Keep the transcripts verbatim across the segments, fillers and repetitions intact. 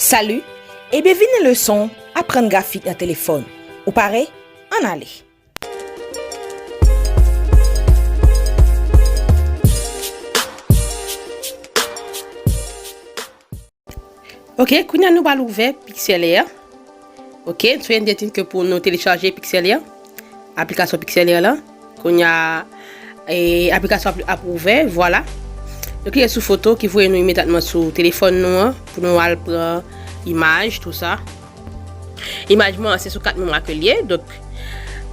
Salut et bienvenue dans la leçon Apprendre graphique dans téléphone. Ou pare? Ann ale! Ok, kounye a nou pral ouvè Pixel Air. Ok, soyez attentifs ke pou nou telechaje Pixel Air, aplikasyon Pixel Air la. Kounye a, e, aplikasyon ap, ap ouvè, vwala. Nou klike sou foto ki voye nou imedyatman sou telefòn nou an pou nou al pran imaj, tou sa. Imaj mwen an, se sou kat memwa ke l ye, donk,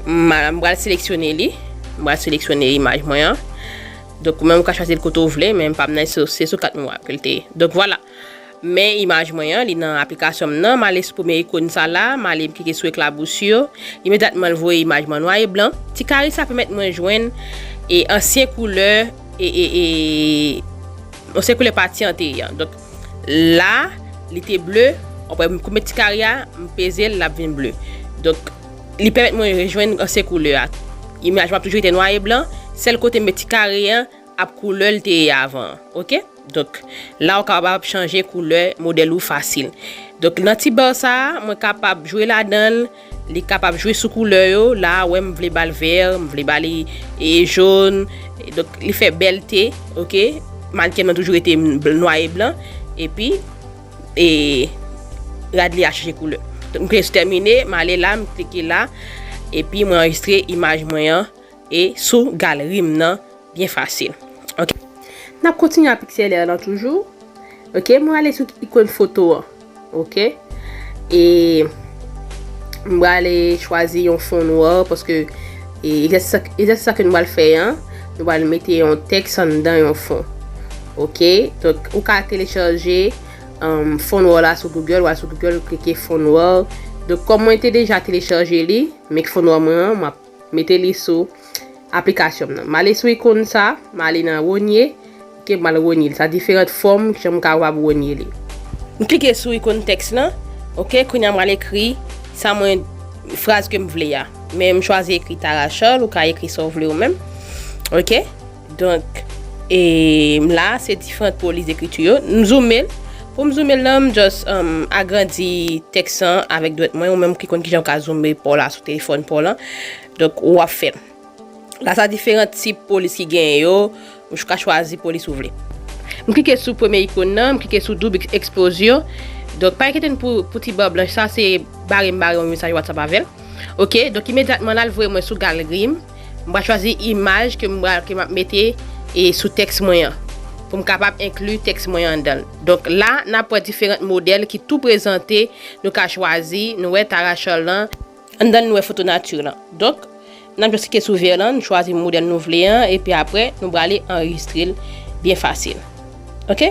m, m pral seleksyone li. M pral seleksyone imaj mwen an. Donk, ou menm ou ka chwazi l kote ou vle, men pa m nan, se, se sou kat memwa ke l te ye. Donk, vwala. Men imaj mwen an, li nan aplikasyon m nan. M ale sou premye ikòn sa la, m ale m klike sou eklabousi yo. Imedyatman, l voye imaj mwen nwa e blan. Ti kare sa pèmèt mwen jwenn e ansyen koulè, e, e, e, ansyen koulè pati anterye an. Donk, la, li te ble. Apre, m met ti kare a, m peze l, l ap vin ble. Donk, li pèmèt mwen rejwenn ansyen koulè a. Imaj mwen ap toujou rete nwa e blan. Sèl kote m met ti kare an, ap koulè l te ye avan an, ok? Donk, la ou kapab chanje koulè modèl ou fasil. Donk, nan ti ba sa a, mwen kapab jwe ladan l, li kapab jwe sou koulè yo. La, ou wè, m vle ba l vè, m vle ba li, e, jòn. E, donk, li fè bèlte, ok? Mannken mwen toujou rete m, bl, nwa e blan. Epi, e, rad li a chanje koulè. Donk, m klike sou tèmine, m ale la, m klike la. Epi, mwen anrejistre imaj mwen an e sou galri m nan byen fasil. Ok. N ap kontinye ak Pixel Air lan toujou. Ok, mwen ale sou ikòn foto an. Ok. E m prale chwazi yon fon nwa paske, e, egzèsis sa, egzèsis sa ke nou pral fè an, nou pral mete yon tèks anndan yon fon. Ok. Donk, ou ka telechaje, um, fon nwa la sou Google, ou al sou Google, ou klike fon nwa. Donk, kòm mwen te deja telechaje li, make fon nwa mwen an, m ap mete li sou aplikasyon m nan. M ale sou ikòn sa, m ale nan renye, ok, m al renye li. Sa diferan fòm, jan m kapab renye li. M klike sou ikòn tèks lan, ok, kounye a m al ekri sa mwen, fraz ke m vle a. Men m chwazi ekri Tarachal, ou ka ekri sa w vle ou menm, ok. Donk, e m la, se diferan polis ekriti yo. M zoume l. Pou m zoume l lan, m just, um, agrandi tèks lan avèk dwèt mwen, ou menm ki konn kijan w ka zoume pa w la sou telefòn pa w lan. Donk, w ap fè l. La, sa diferan tip polis ki genyen yo. Ou ka chwazi polis ou vle. M klike sou premye ikòn nan, m klike sou doub eksplozyon. Donk, pa enkyete n pou, pou ti ba blanch sa, se bare m bare yon mesaj WhatsApp avè l. Ok, donk imedyatman la, l voye mwen sou galri m. M pral chwazi imaj ke m pral, ke m ap mete, e, sou tèks mwen an. Pou m kapab enkli tèks mwen an anndan l. Donk la, n ap wè diferan modèl ki tou prezante, nou ka chwazi, nou wè Tarachal lan. Anndan l, nou wè foto nati lan. Donk, n ap just klike sou vè lan, nou chwazi modèl nou vle an, epi apre, nou prale anrejistre l byen fasil. Ok?